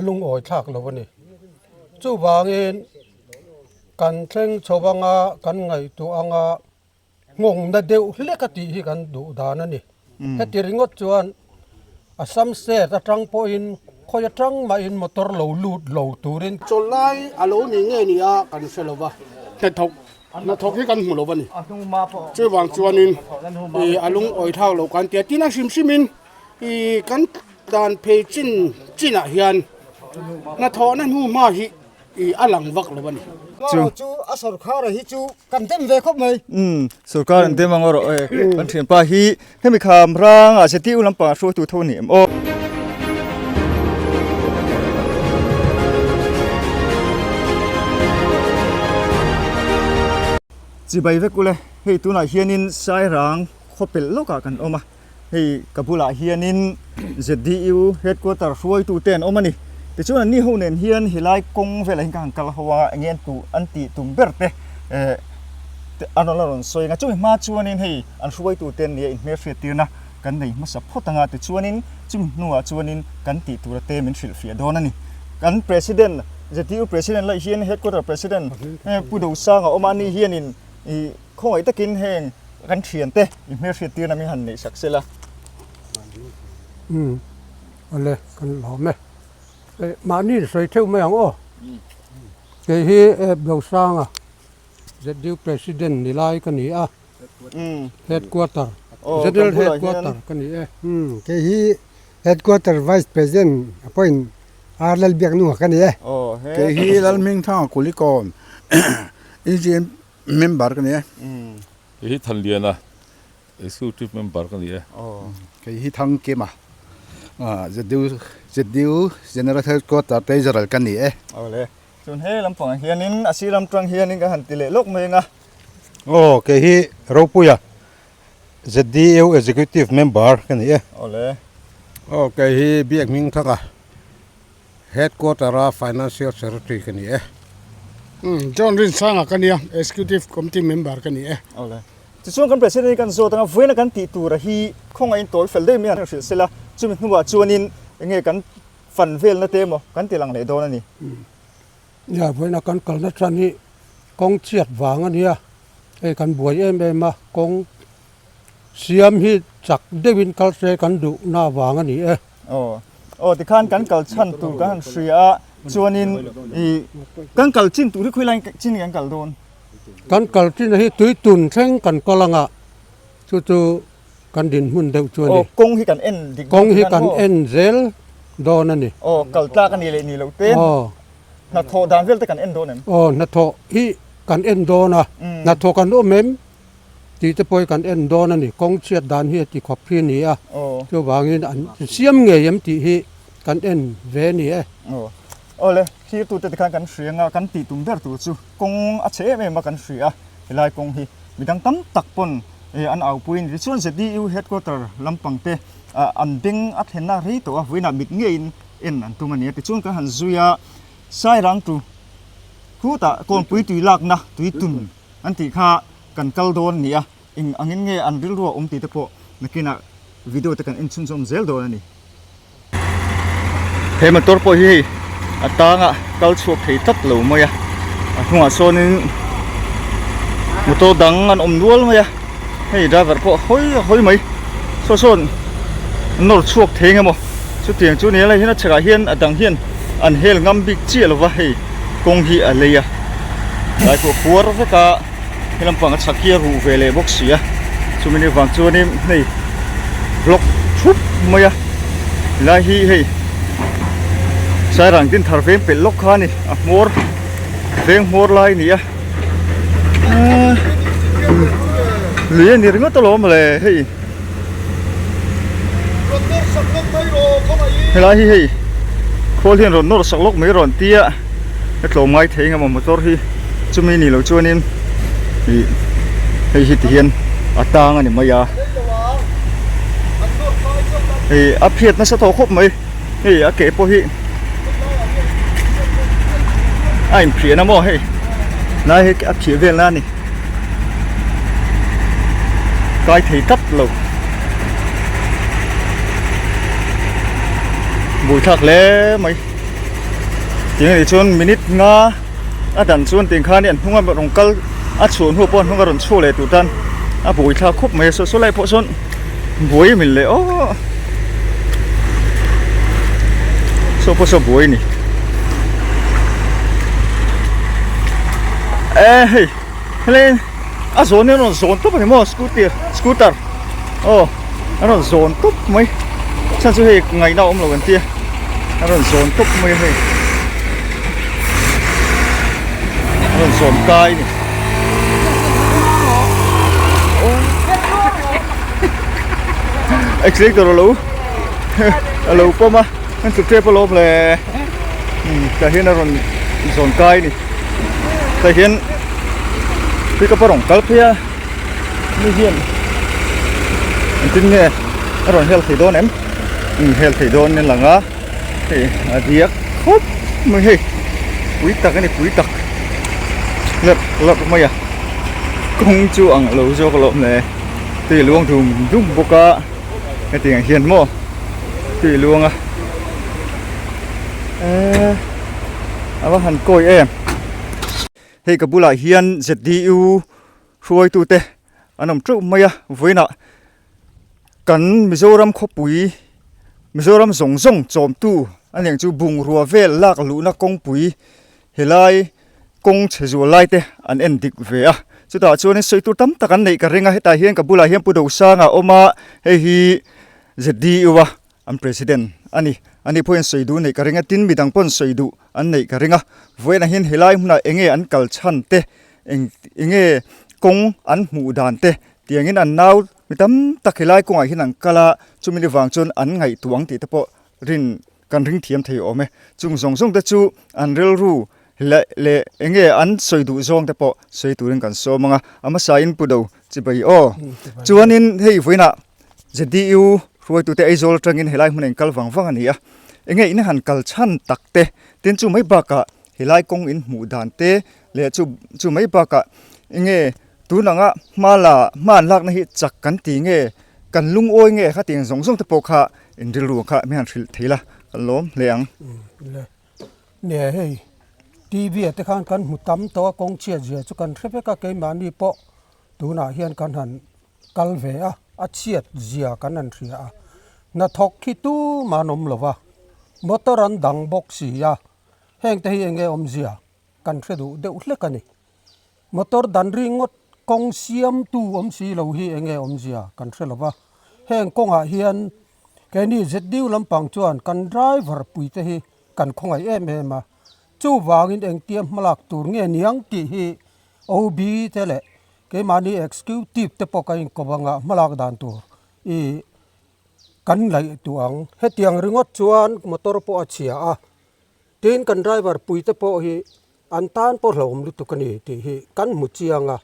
lungawi thlak lo a ni. Chuvangin kan thleng chho anga kan ngaihtuah anga nghawngna deuh hlek a tih hi kan duh dan a ni. Heti ringawt chuan Assam state atang pawhin khawi atang mahin motor lo lut lo turin. Chawlh lai a lo ni nge ni a kan hre lo va, hnathawk hnathawk hi kan hmu lo a ni. Chuvang chuanin ih a lungawi thlak lo kan tia tin a hrim hrimin ih kan tlan phei chin chinah hian hnathawhna hnu hma hi ih a lang vak lo a ni. Chu chu a sorkar hi chu kan dem ve khawp mai. Umm sorkar an dem ang erawh e kan thianpa hi hemi kham rangah zirtir lampangah hruaitu tho a ni em aw. Chibai vek ule hei tunah hianin Sairang khawpelh lawkah kan awm a. Hei ka bulah hianin ZDU headquarter hruaitute an awm a ni. Tichuan anni ho nen hian helai kawng velah hian ka han kal ho a, enge an tuh an tih tum ber te eh an rawn la rawn sawi ang a. Chumi hma chuanin hei an hruaitute an nia inhmelhriat tirna kan nei hmasa phawt ang a, tichuanin chumi hnuah chuanin kan tih tura te min hrilhfiah dawn a ni. Kan President, ZDU President laih hian headquarter President Pu Dosanga awm a, ani hianin ih Khawngaih takin heng kan thiante i hmelhriat tirna min han neih sak sela. Umm awle kan lawm e. Eh mahni in sawi theuh mai ang aw. Kei hi Ep Dosanga ZU President ni lai ka ni a. Headquarter General Headquarter ka ni e. Umm kei hi Headquarter Vice President appoint R Lalbiaknunga ka ni e. Kei hi Lalhmingthanga Kulikawn EGM Member ka ni e. Kei hi Thanliana, Executive Member ka ni e. Kei hi Thangkima, ZDU, ZDU General Headquarter Treasurer ka ni e. Awle, chuan he lampangah hianin a sir lam tang hianin ka han ti leh lawk mai ang a. Aw, kei hi Ropuia, ZDU Executive Member ka ni e. Awle. Aw, kei hi Biakhmingthanga, Headquarter a Financial Secretary ka ni e. John Rinsanga ka nia, Executive Committee Member ka ni e. Awle. Tichuan kan President hi kan zawt anga vawiina kan tih tura hi khawngaih in tawl fel deuh mai han hrilh sela, chumi hnuah chuanin enge kan fan velna te emaw kan ti lang leh dawn a ni. Nia, vawiina kan kalna tan hi kawng chiat vang a nia, hei kan buai em em a, kawng siam hi chak deuhin kal se kan duhna vang a ni e. Aw aw tikhan kan kal chhan tur kan han hria a chuanin ih kan kal chin tur hi khawi lai chin nge kan kal dawn? Kan kal chin hi tui tun thleng kan kal anga chu chu kan dinhmun deuh chu a ni. Aw kawng hi kan en dik dawn Kawng hi kan en zel dawn a ni. Aw kal tlak a ni leh ni loh te hnathawh dan vel te kan en dawn em? Aw hnathawh hi kan en dawn a hnathawh kan awm em? Tih te pawh hi kan en dawn a ni. Kawng chhiat dan hi a ti khawp hi a ni a, chuvangin an siam ngei em tih hi kan en ve a ni e. Aw le, thirtute tikhan kan hria anga kan tih tum ber tur chu kawng a chhe em em a kan hria a, helai kawng hi midang tam tak pawn an aupui a ni. Tichuan ZDU headquarter lampang te an beng a thlenna rei tawh a, vawiinah mit ngeiin en an tum a ni a. Tichuan kan han zui a, Sairang tu khutah kawnpui tui lakna tui tun An tih kha kan kal dawn nia, eng angin nge an rilru a awm tih te pawh nakinah video te kan en chhunzawm zel dawn a ni. He motor pawh hi hei a tanga kal chhuak thei tlat lo mai a, a hnungah sawnin motor dang an awm nual mai a, hei driver pawh hawi a hawi mai, saw sawn nawr chhuak thei eng emaw chutiang chu ni a lai hian a chhekah hian a dang hian an hel ngam bik chiah lova hei. Kawng hi a lei a, tlai pawh a khuar vek a, he lampang a chhak hi a ruh ve leh bawk si a, chumi ni vang chuanin hei block thup mai a, helai hi hei Sairang Dinthar veng pelh lawk kha a ni, a hmawr veng hmawr lai a ni a, lui a ni ringawt alawm le hei. Helai hi hei khawl hian rawn nawr sak lawk mai rawn tia a tlawm ngai thei engemaw motor hi chumi ni lo chuanin ih hei hi ti hian a tang a ni mai a hei a phiat nasa tawh khawp mai hei a ke pawh hi a inphian a maw hei lai hi a phiah vel na a ni. Kai thei tlat lo. Buaithlak hle mai. Tiang anih chuan minute nga a dan chuan tiang khan an hnung a rawn kal a chhuah hnu pawh an hnung a rawn chhuak leh tur tan a buai thlak khawp mai a saw saw lai pawh sawn buai a mil leh aw saw pawh saw buai a ni e hei helai a zawn hi a rawn zawn tawp a ni maw scooty scooter aw a rawn zawn tawp mai chhan chu hei ngaihna a awm lo an tia a rawn zawn tawp mai a hei a rawn zawn kai a ni. Accelerator a lo a lo pawm a an tlu tep alawm le tah hian a rawn zawn kai a ni tah hian pickup a rawn kal phei a mi hian engtin nge a rawn hel thei dawn em umm hel thei dawn a lang a hei a diak khawp mai hei pui tak a ni pui tak lawrh lawrh mai a kawng chu ang lo zawk alawm le tui a luang dum dum bawk a hetiang hian maw tui a luang a eee a va han kawi em hei ka bulah hian zdu hruaitute an awm teuh mai a vawiinah kan Mizoram khawpui Mizoram zawng zawng chawmtu a niang chu bungrua vel lak luhna kawngpui helai kawng chhe zual lai te an en dik ve a chutah chuanin sawi tur tam tak an neih ka ring a hetah hian ka bulah hian Pu Dosanga a awm a hei hi zdu a An president a ni. Ani pawhin sawi duh neih ka ring a, tin midang pawn sawi duh an neih ka ring a. Vawiinah hian helai hmunah eng nge an kal chhan te, eng eng nge kawng an hmuh dan te tiangin an nau mi tam tak helai kawngah hian an kal a, chumi ni vang chuan an ngaihtuah ang tih te pawh rin kan ring thiam thei awm e. Chung zawng zawng te chu an rilru leh leh eng nge an sawi duh zawng te pawh sawi turin kan sawm ang a. A hmasain Pu Do Chibai aw. Chuanin hei vawiinah ZDU hruaitute Aizawl atangin helai hmun a inkal vang vang a ni a, enge in han kal chhan tak te, tin chu mai bakah helai kawng in hmuh dan te leh chu chu mai bakah enge tun anga hma la hma an lakna hi chak kan ti nge kan lungawi nge khatiang zawng zawng te pawh kha in rilru ang kha mi han hrilh thei la kan lawm hle ang. Nia hei TV ah te khan kan hmu tam tawh a kawng chhiat zia chu kan hre vek a keimahni pawh tunah hian kan han kal ve a, a chhiat zia kan han hria a, hnathawk khi tumah an awm lo va, motor an dang bawk si a, heng te hi eng nge awmzia kan hre duh deuh hlek a ni. Motor dan ringawt kawng siamtu awm si lo hi eng nge awmzia kan hre lo va, heng kawngah hian keini ZDU lampang chuan kan driver puite hi kan khawngaih em em a, chuvangin engtia hmalak tur nge niang tih hi OB te leh Keimahni executive te pawh ka inkawp anga hmalak dan tur i kan laih duh ang. Hetiang ringawt chuan motor pawh a chhia a, tin kan driver pui te pawh hi an tan pawh hlauhawm lutuk a ni tih hi kan hmu chiang a.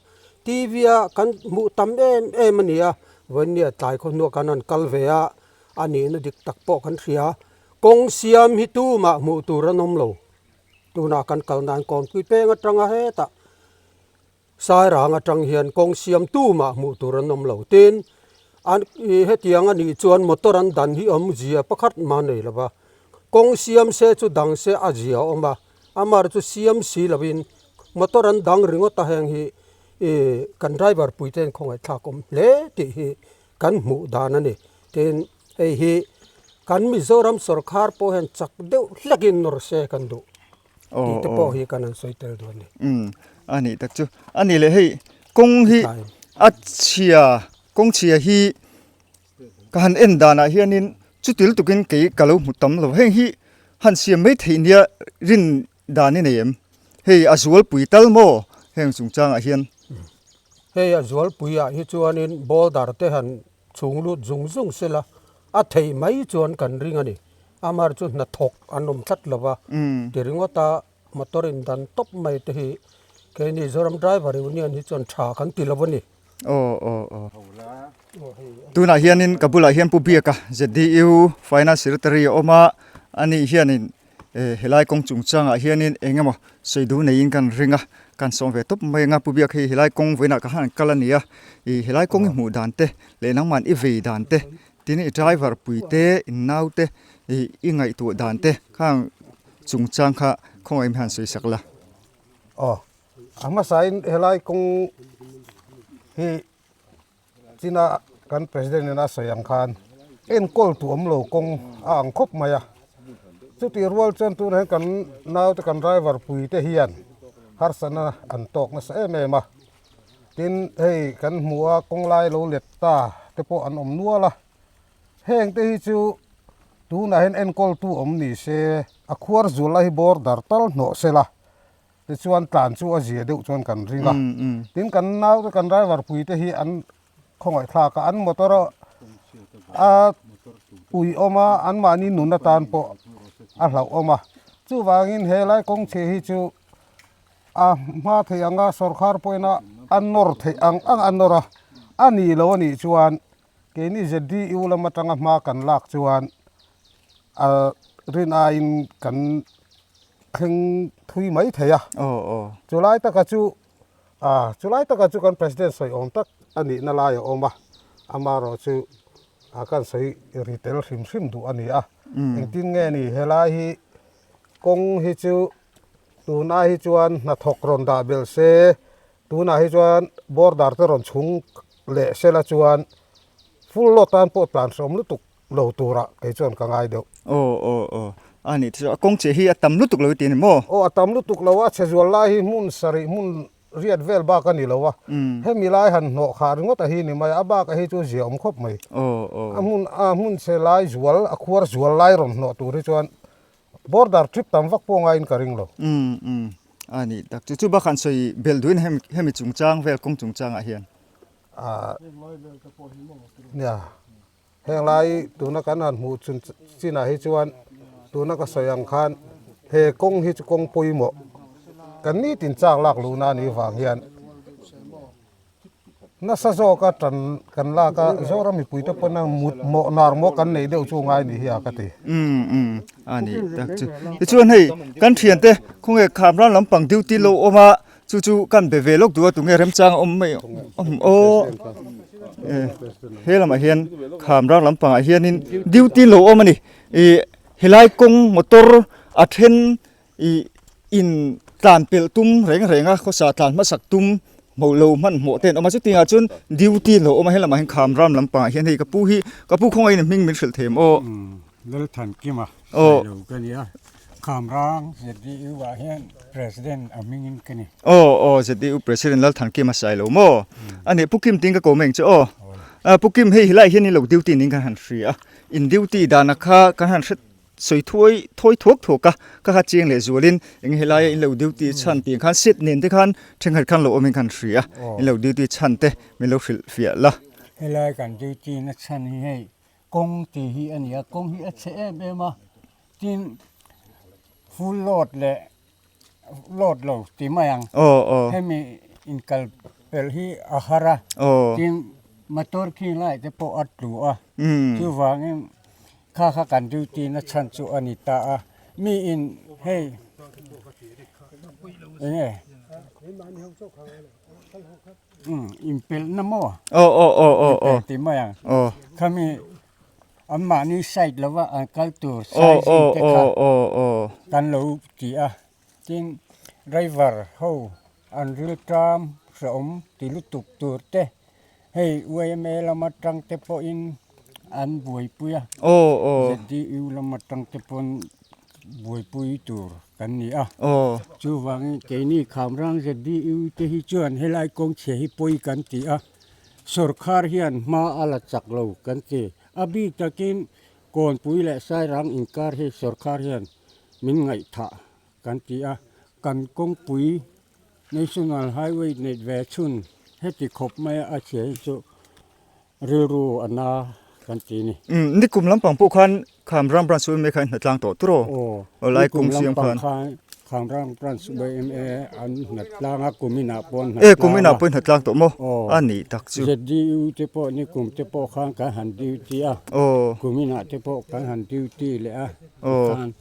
TV a kan hmuh tam em em a ni a, vawinia tlai khaw hnuah kan han kal ve a, a nihna dik tak pawh kan hria. Kawng siam hi tumah hmuh tur an awm lo. Tunah kan kal nan kawnpui peng atanga hetah Sairang atang hian kawng siam tumah hmuh tur an awm lo. Tin, an i hetiang a nih chuan motor an dan hi awmzia pakhat mah nei lo va. Kawng siam se chu dang se a zia a awm a, amar chu siam si lovin motor an dang ringawt a heng hi i kan driver puite'n khawngaihthlak awm hle tih hi kan hmuh dan a ni. Tin, hei hi kan Mizoram sawrkhar pawh hian chak deuh hlekin nawr se kan duh. tih te pawh hi kan han sawi tel dawn a ni. Umm a nih tak chu. A nih leh hei kawng hi a chhia kawng chhia hi ka han en danah hianin chutil tukin kei ka lo hmu tam lo. Heng hi han siam mai theih nia rin dan i nei em? Hei a zualpui tal maw heng chungchangah hian? Hei a zualpuiah hi chuanin boulder te han chhung lut zung zung sela a thei mai chuan kan ring a ni. Amar chu hnathawk an awm tlat lo va, ti ringawt a motor in dan tawp mai te hi keini Zoram Driver Union hi chuan tha kan ti lo a ni. Aw aw aw. Tunah hianin ka bulah hian Pu Biaka ZDU Finance Secretary a awm a, ani hianin helai kawng chungchangah hianin eng emaw sawi duh neiin kan ring a, kan sawm ve tawp mai ang a. Pu Biak hei helai kawng vawiinah ka han kal a ni a, ih helai kawng i hmuh dan te leh nangmahni i vei dan te Tin i driver pui te, in nau te, i ngaihtuah dan te khang chungchang kha Khawngaih in han sawi sak la. Aw, a hmasain helai kawng hi china kan president in a sawi ang khan enkawl tu awm lo kawng a ang khawp mai a, chutih rual chuan tunah hian kan naute kan driver pui te hian harsatna an tawk nasa em em a, tin hei kan hmu a kawng lai lo let ta te pawh an awm nual a. Heng te hi chu tunah hian enkawltu awm ni se, a khuar zual lai hi border tal hnawh se la, tichuan tlan chu a zia deuh chuan kan ring a. Tin kan naute kan driver pui te hi an khawngaih thlak a, an motor a ui awm a, anmahni nun atan pawh a hlauhawm a. Chuvangin helai kawngchhia hi chu a hma theih ang a, sawrkhar pawhin a nawr theih ang ang a nawr a, a ni lo a nih chuan Keini ZDU lam atanga hma kan lak chuan a rin aiin kan thleng thui mai thei a. Chulai taka chu ah chulai taka chu kan President sawi awm tak a nihna lai a awm a, amaherawh chu a kan sawi ri tel hrim hrim duh a ni a. Engtin nge ni helai hi kawng hi chu tunai hi chuan hnathawk rawn dah belh se Tunah hi chuan border te rawn chhung leh sela chuan full load tan pawh tlan hrawm lutuk lo turah kei chuan ka ngai deuh. Aw aw aw a nih chu a kawng cheh hi a tam lutuk lo i ti a ni maw? Aw a tam lutuk lo a, chhe zual lai hi hmun sarih hmun riat vel bak a ni lo a, hemi lai han hnawh khah ringawt a hi ni mai a, a bak a hi chu zia awm khawp mai. Aw aw. A hmun a hmun chhe lai zual a khuar zual lai rawn hnawh tur hi chuan Border trip tam vak pawh ngaiin ka ring lo. Umm umm a ni tak chu chu bakah an sawi belh duhin hemi hemi chungchang vel kawng chungchangah hian. Ah nia heng lai tuna kan han hmuh chun chinah hi chuan tuna ka sawi ang khan he kawng hi chu kawng pawimawh kan nitin chak lak luhna a nih vang hian Nasa zawka tan kan lak a, Zoram mipuite pawn a mut mawh nar maw kan neih deuh chu ngai ni hi a ka ti. Umm umm a ni tak chu. Tichuan hei kan thiante khawnge Khamran lampang duty lo awm a, chu chu kan be ve lawk duh a tunge remchang a awm mai aw he lamah hian Khamran lampangah hianin duty lo awm a ni. Ih helai kawng motor a then Ih in tlan pelh tum reng reng a, khawsa tlan hmasak tum hmuh lo hmanhmawh te an awm a, chutiangah chuan duty lo awm a, helamah hian kham ram lampangah hian hei ka pu hi ka pu khawngaih in a hming min hrilh thei em aw. Lalthankima Sailo ka ni a, Khamrang ZDU ah hian President a hmingin ka ni. Aw aw ZDU President Lalthankima Sailo maw? A nih Pu Kim tiin ka ko mai ang che aw. Pu Kim hei helaiah hian in lo duty niin kan han hria a, in duty dana kha kan han hre Sawi thuai thawi thuak thuak a, ka kha chiang leh zualin eng helaia in lo duty chhan tih khan seat nen te khan thenkhat khan lo awmin khan hria a, in lo duty chhan te min lo hrilh fiah la. Helai kan duty na chhan hi hei kawng tih hi a ni a, kawng hi a chhe em em a, tin full load leh load lo tih mai ang, hemi inkal pelh hi a har a, tin motor khi lai te pawh a tlu a, chuvangin Kha kha kan duty na chhan chu a ni ta a, mi in hei enge umm inpelh na maw inpelh tih mai ang khami an mahni side lova an kal tur sizing te kha kan lo ti a tin driver ho an rilṭam hrehawm ti lutuk tur te. Hei YMA lam atang te pawhin an buaipui a, ZDU lam atang te pawn buaipui tur kan ni a. Chuvangin keini Khamrang ZDU te hi chuan helai kawngchhia hi pawi kan ti a, sawrkhar hian hma a la chak lo kan ti. A bik takin Kawnpui leh Sairang inkar hi sawrkhar hian min ngaihthah kan ti a, kan kawngpui National Highway neih ve chhun heti khawp mai a chhia hi chu rilru a na kan ti ni. Umm nikum lampang pawh khan Khamram Branch YMA kha an hnatlang tawh tawh aw. Aw lai kum siam khan. Khamram Branch YMA an hnatlang a kum inah pawh an hnatlang a. E kum inah pawh an hnatlang tawh maw? Aw. A nih tak chu. ZDU te pawh nikum te pawh khan kan han duty a. Aw. Kum inah te pawh kan han duty leh a. Aw.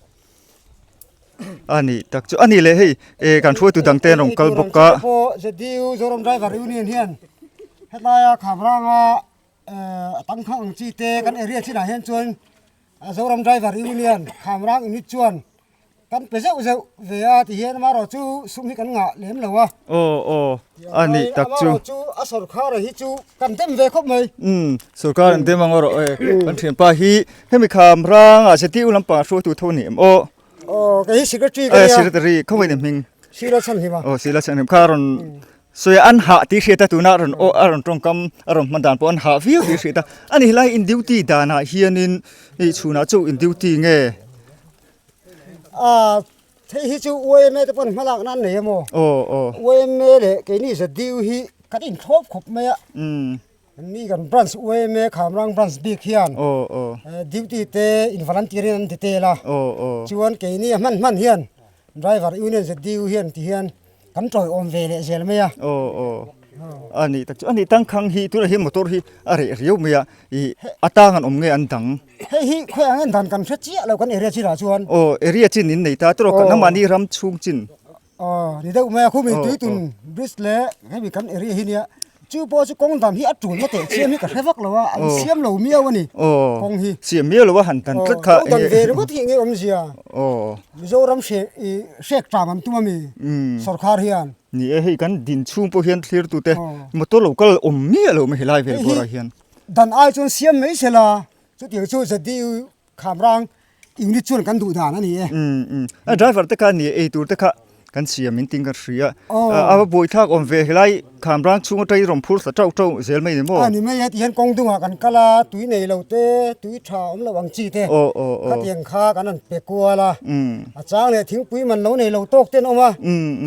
A nih tak chu a ni leh hei eh kan hruaitu dang te an rawn kal bawk a. ZDU Zoram Driver Union hian helaia Khamranga a tangkhang ang chi te kan area chinah hian chuan Zoram Driver Union Khamrang unit chuan. Kan pe zeuh zeuh ve a ti hian amaherawh chu sum hi kan ngah lem lo a. Aw aw a nih tak chu. Amaherawh chu a sorkar hi chu kan dem ve khawp mai. Umm sorkar an dem ang erawh e kan thianpa hi hemi kham rangah ZTU lampang a hruaitu tho a ni em aw. Aw kei hi secretary ka nia. Secretary khawngaih ni hming. Sila Chhanhima. Aw Sila Chhanhima kha rawn Sawi an hah tih hriat a tunah rawn aw a rawn tawngkam a rawn hman dan pawh an hah viau tih hriat a a ni helai in duty danah hianin ih chhunah chu in duty nge Ah thei hi chu YMA te pawn hmalak nan nei emaw aw aw YMA leh keini ZDU hi kan inthlawp khawp mai a umm ni kan branch YMA Khamrang branch bik hian aw aw duty te in volunteer in an ti tel a aw aw chuan keini a hman hman hian driver union ZDU hian ti hian Kan tawiawm ve leh zel mai a. Aw aw a nih tak chu a nih tangkhang hi tunah hian motor hi a reh riau mai a ih a tang an awm nge an dang. Hei hi khawi ang en dan kan hre chiah lo kan area chinah chuan. Aw area chin in nei ta tawrh kan mahni ram chhung chin. Aw ni deuh mai a khumi tuitun bridge leh hemi kan area hi nia chu pawh chu kawng dan hi a tul na teh chiam hi ka hre vak lo a an siam lo miau a ni kawng hi. Siam miau lo a han dan tlat kha. Aw dan ve ringawt hi enge awmzia. Aw. Mizoram hrek i hrek ṭam an tum a mi sorkar hian. Ni e, hei kan din chhung pawh hian thlir tute motor lo kal awm miah lo mai helai vel bawrah hian. Dan ai chuan siam mai se la, chutiang chu ZDU Khamrang unit chuan kan duh dan a ni e. Umm a driver te kha ni e, ei tur te kha kan siam in tin kan hria. A va buaithlak awm ve helai Khamrang chhung atang i rawn phur thla tauh tauh zel mai ni maw? A ni mai e, tihian kawng dungah kan kal a, tui nei lo te, tui tha awm lo ang chi te khatiang kha kan han pe kual a, a chang leh thingpui man lo nei lo tawk te an awm a,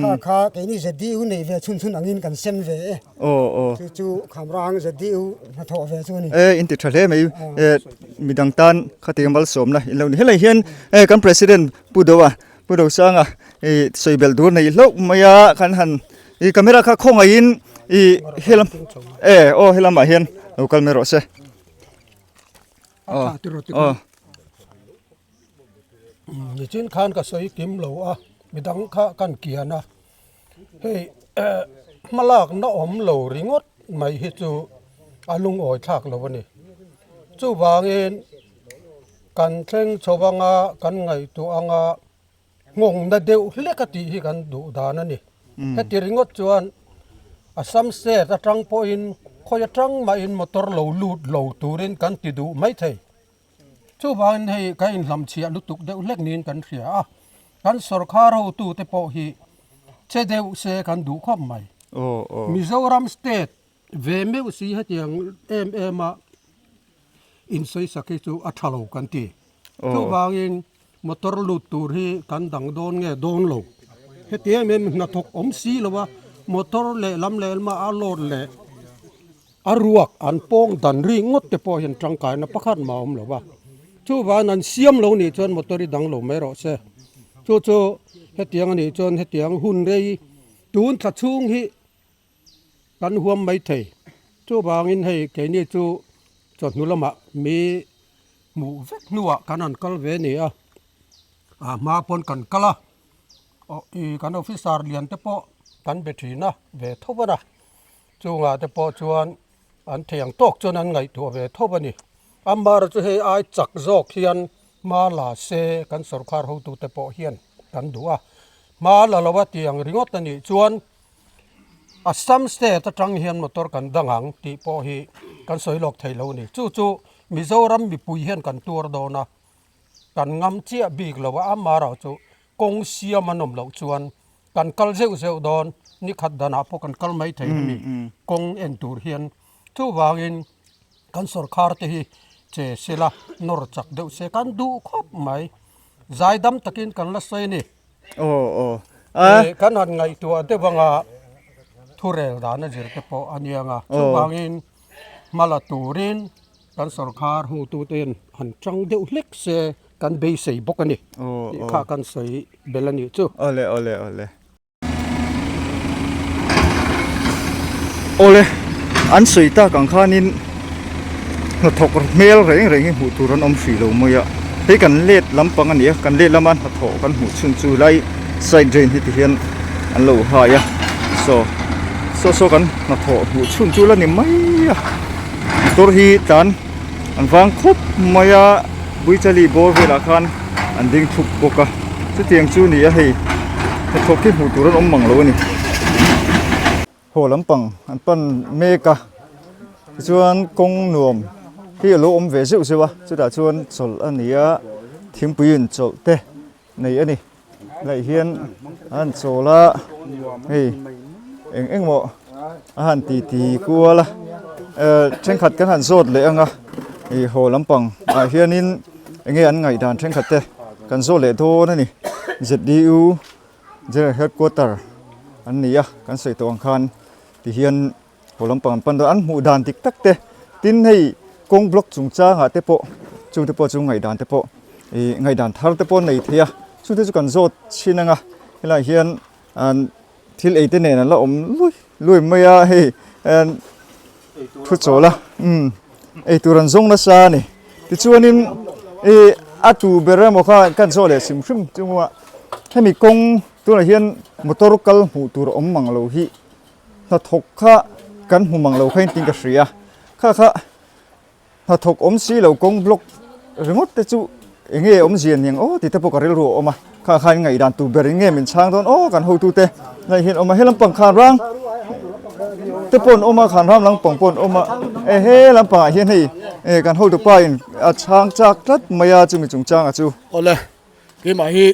kha kha keini ZDU nei ve chhun chhun angin kan sem ve e, chu chu Khamrang ZDU hnathawh ve chu a ni. E in ti tha hle mai, midang tan khatiang malsawmna in lo ni. Helai hian kan President Pu Doa Pu Rosanga i sawi belh tur nei hlauh mai a kan han i camera kha khawngaihin i helam e aw helamah hian lo kal mai rawh se aw aw nichin khan ka sawi kim lo a midang kha kan kian a hei hmalak na awm lo ringawt mai hi chu a lungawi thlak lo a ni chuvangin. Kan thleng chho anga kan ngaihtuah anga nghawngna deuh hlek a tih hi kan duh dan a ni. Heti ringawt chuan Assam state atang pawhin khawi atang mahin motor lo lut lo turin kan ti duh maithei. Chuvangin hei kan inhlamchhiah lutuk deuh hlek niin kan hria a, kan sorkar hotute pawh hi che deuh se kan duh khawp mai. Mizoram state Ve meuh si hetiang em em a insawisak hi chu a tha lo kan ti. Chuvangin motor lut tur hi kan dang dawn nge dawn lo. Heti em em hnathawk awm si lo a, motor lehlam lehlam a a load leh a ruak an pawng dan ri ngawt te pawh hian tangkaina pakhat mah a awm lo va. Chuvangin an siam lo nih chuan motor hi dang lo mai rawh se. Chu chu hetiang a nih chuan hetiang hun rei tun thla chhung hi Kan huam mai thei. Chuvangin hei keini chu chawhnu lamah mi hmuh vek hnuah kan han kal ve ni a, a hma pawn kan kal a, ih kan officer lian te pawh kan be thin a ve tho a na. Chungah te pawh chuan an thei ang tawk chuan an ngaihtuah ve tho a ni. Amaherawhchu chu hei ai chak zawk hian hma la se kan sorkar hotute pawh hian kan duh a, hma la lo a tiang ringawt a nih chuan. Assam state atang hian motor kan dang ang tih pawh hi kan sawi lawk thei lo a ni. Chu chu Mizoram mipui hian kan tuar dawn a, kan ngam chiah bik lo a, amaherawh chu kawng siam an awm loh chuan kan kal zeuh zeuh dawn, ni khat danah pawh kan kal mai thei a ni kawng en tur hian. Chuvangin kan sorkar te hi che sela nawr chak deuh se kan duh khawp mai. Zaidam takin kan la sawi a ni. Aw aw a. Kan han ngaihtuah deuh anga thurel dan a zir te pawh a nia nga chuvangin hma la turin kan sorkar hotute hian han tang deuh hlek se kan beisei bawk a ni tih kha kan sawi bel a nih chu. Awle awle awle. Awle an sawi tak ang khanin hnathawk hmel reng reng hi hmuh tur an awm hrih lo mai a hei kan let lampang a ni a kan let lama hnathawh kan hmuh chhun chu lai side drain hi ti hian an lo hai a saw saw saw kan hnathawh hmuh chhun chu la ni mai a motor hi tlan an vang khawp mai a buichali bawr velah khan an ding thup bawk a. Chutiang chu ni a hei hnathawk hi hmuh tur an awm mang lo a ni. Haw lampang an pan mek a tichuan kawng nuam hi a lo awm ve zeuh zeuh a chutah chuan chawlh a ni a thingpui in chawlh te nei a ni laih hian a han chawl a hei eng eng maw a han ti ti kual a eh thenkhat kan han zawt leh ang a ih haw lampang ah hianin eng nge an ngaihdan thenkhat te kan zawt leh dawn a ni Z_D_U General Headquarter an ni a kan sawi tawh ang khan tihian Haw lampang an pan dawn an hmuh dan dik tak te tin hei kawng block chungchangah te pawh chungte pawh chu ngaihdan te pawh ih ngaihdan thar te pawh an nei thei a chungte chu kan zawt chhin ang a helaiah hian an thil ei te nen an la awm lui lui mai a hei an thu chawl a umm eitur an zawng nasa a ni tichuanin ih a tu ber emaw kha kan zawh leh hrim hrim chunga hemi kawng tunah hian motor kal hmuh tur a awm mang lo hi. Hnathawk kha kan hmu mang lo kha in tin ka hria. Kha kha hnathawk awm si lo kawng block ringawt te chu eng nge awmzia niang aw tih te pawh ka rilru a awm a. Kha kha in ngaihdan tur ber in nge min chhang dawn aw kan hotute ngaih hian awm a. He lampang khan rang te pawh an awm a, khan ram lampang pawh an awm a. E he lampangah hian hei kan hotupa in a chhang chak tlat mai a chumi chungchangah chu. Awle Keimah hi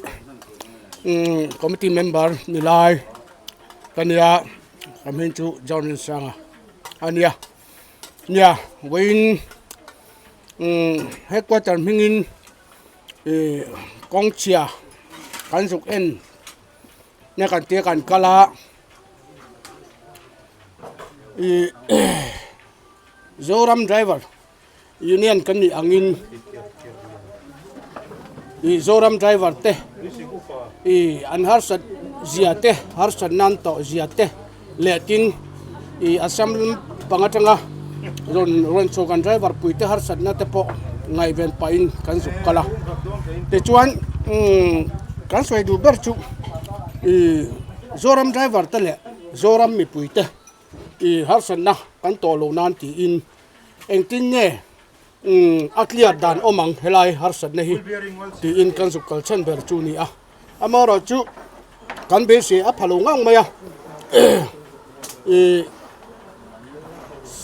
committee member ni lai ka nia ka hming chu John Rinsanga a nia nia vawiin headquarter hmingin ih kawng chhia kan zuk en na kan tia kan kal a ih Zoram driver. Union kan nih angin ih Zoram driver te ih an harsat zia te harsat nan tawh zia te leh tin ih Assam pang atanga rawn rawn chhuak an driver pui te harsat na te pawh ngaihven pahin kan zuk kal a tichuan umm kan sawi duh ber chu ih Zoram driver te leh Zoram mipui te ih harsatna kan tawh loh nan tiin. Engtin nge a clear dan awm ang helai harsatna hi tiin kan zuk kal chhan ber chu ni a. Amaherawhchu kan beisei a pha lo ngang mai a ih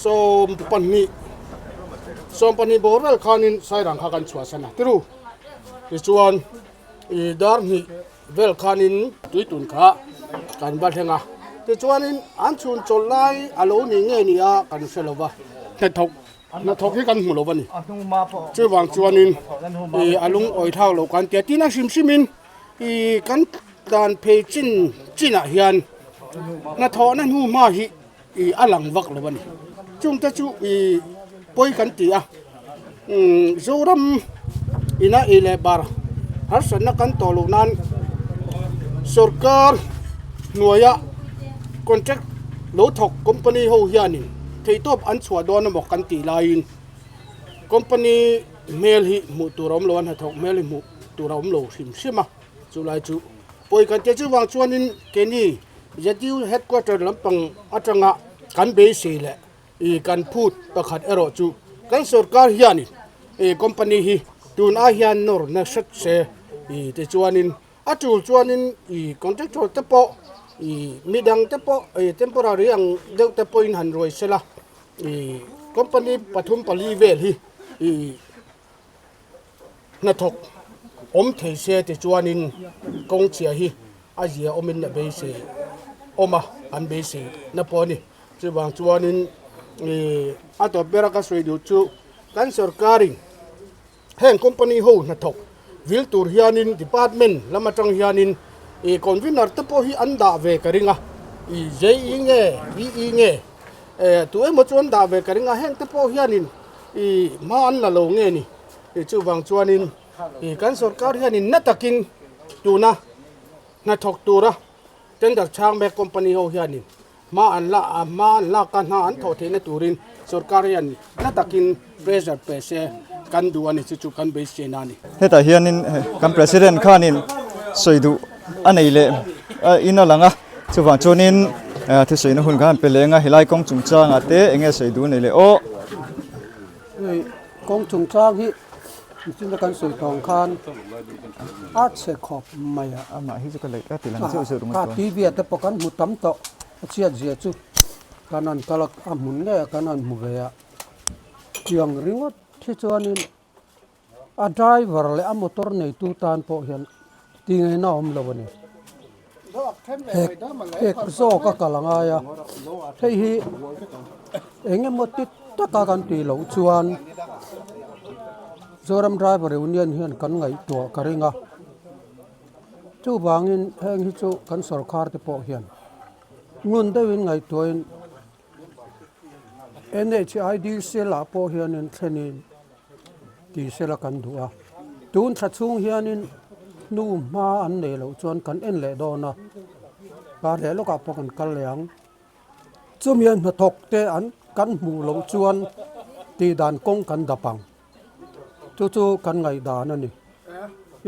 22 22 bawr vel khanin Sairang kha kan chhuahsan a tiru tichuan ih dar hnih vel khanin tuitun kha kan va thleng a tichuanin an chhun chawlh lai a lo ni nge ni a kan hre lo va hnathawk hnathawk hi kan hmu lo va ni chuvang chuanin ih a lungawi thlak loh kan tia tin a hrim hrimin ih kan tlan phei chin chinah hian hnathawhna hnu hma hi ih a lang vak lo a ni chungte chu ih pawi kan ti a umm Zoram ina ei leh bar harsatna kan tawh loh nan sawrkar hnuaia contract lo thawk company ho hianin theihtawp an chhuah dawn emaw kan tih laiin company hmel hi hmuh tur a awm lo a hnathawk hmel hi hmuh tur a awm lo hrim hrim a chulai chu pawi kan tia chuvang chuanin keini ZU headquarter lampang atanga kan beisei leh ih kan phut pakhat erawh chu kan sorkar hianin ih company hi tun ai hian nawr na hret se ih tichuanin a tul chuanin ih contractor te pawh ih midang te pawh ih temporary ang deuh te pawhin han ruai sela ih company pathum pali vel hi ih. Hnathawk awm thei se tichuanin kawng chhia hi a zia awmin a beisei awm a, an beisei na pawh a ni. Chuvang chuanin ih a tawp bera ka sawi duh chu kan sorkarin heng company ho hnathawk vil tur hianin department lam atang hianin ih convener te pawh hi an dah ve ka ring a, ih JE nge VE nge eh tu emaw chu an dah ve ka ring a heng te pawh hianin ih hma an la lo nge ni tih chuvang chuanin ih kan sorkar hianin na takin tuna hnathawk tura tender chhang mek company ho hianin hma an la hma an lak a hna an thawh theihna turin sorkar hian na takin pressure pe se kan duh a ni chu chu kan beiseina a ni. Hetah hianin kan president khanin sawi duh a nei leh in a lang a. Chuvang chuanin thusawiina hun khan pe leng a, helai kawng chungchangah te eng nge sawi duh nei le aw. Hei kawng chungchang hi. Nichina kan sawi tawng khan a chhe khawp mai a. Amah hi chu ka lei ka ti lang zeuh zeuh ringawt tawh. Kha TV ah te pawh kan hmu tam tawh a chhiat zia chu kan han kal a, a hmun ngei a kan han hmu ve a. Tiang ringawt hi chuanin a driver leh a motor neitu tan pawh hian ti ngaihna a awm lo a ni. Hek hek zawk a kal a ngai a, hei hi eng emaw ti taka kan tih loh chuan Zoram Driver Union hian kan ngaihtuah ka ring a, chuvangin heng hi chu kan sorkar te pawh hian ngun deuhin ngaihtuahin NHIDC lah pawh hianin thlenin tih sela kan duh a, tun thla chhung hianin hnu hma an nei loh chuan kan en leh dawn a, kar leh lawkah pawh kan kal leh ang. Chumi a hnathawk te an kan hmuh loh chuan tih dan kawng kan dap ang. Chu chu kan ngaihdan a ni.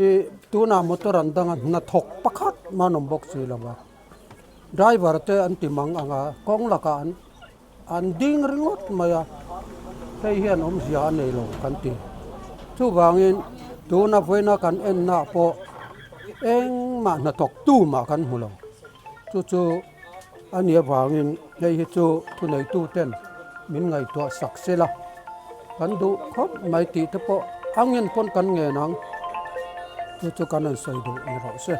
Ih tunah motor an dang a, hnathawk pakhat mah an awm bawk si lo va. Driver te an ti mang ang a, kawng lakah an an ding ringawt mai a, hei hian awmzia a nei lo kan ti. Chuvangin tuna vawiina kan ennaah pawh engmah hnathawk tu mah kan hmu lo. Chu chu a nih avangin hei hi chu thuneituten min ngaihtuah sak sela kan duh khawp mai tih te pawh angin pawn kan ngen ang. Chu chu kan han sawi duh ni rawh se.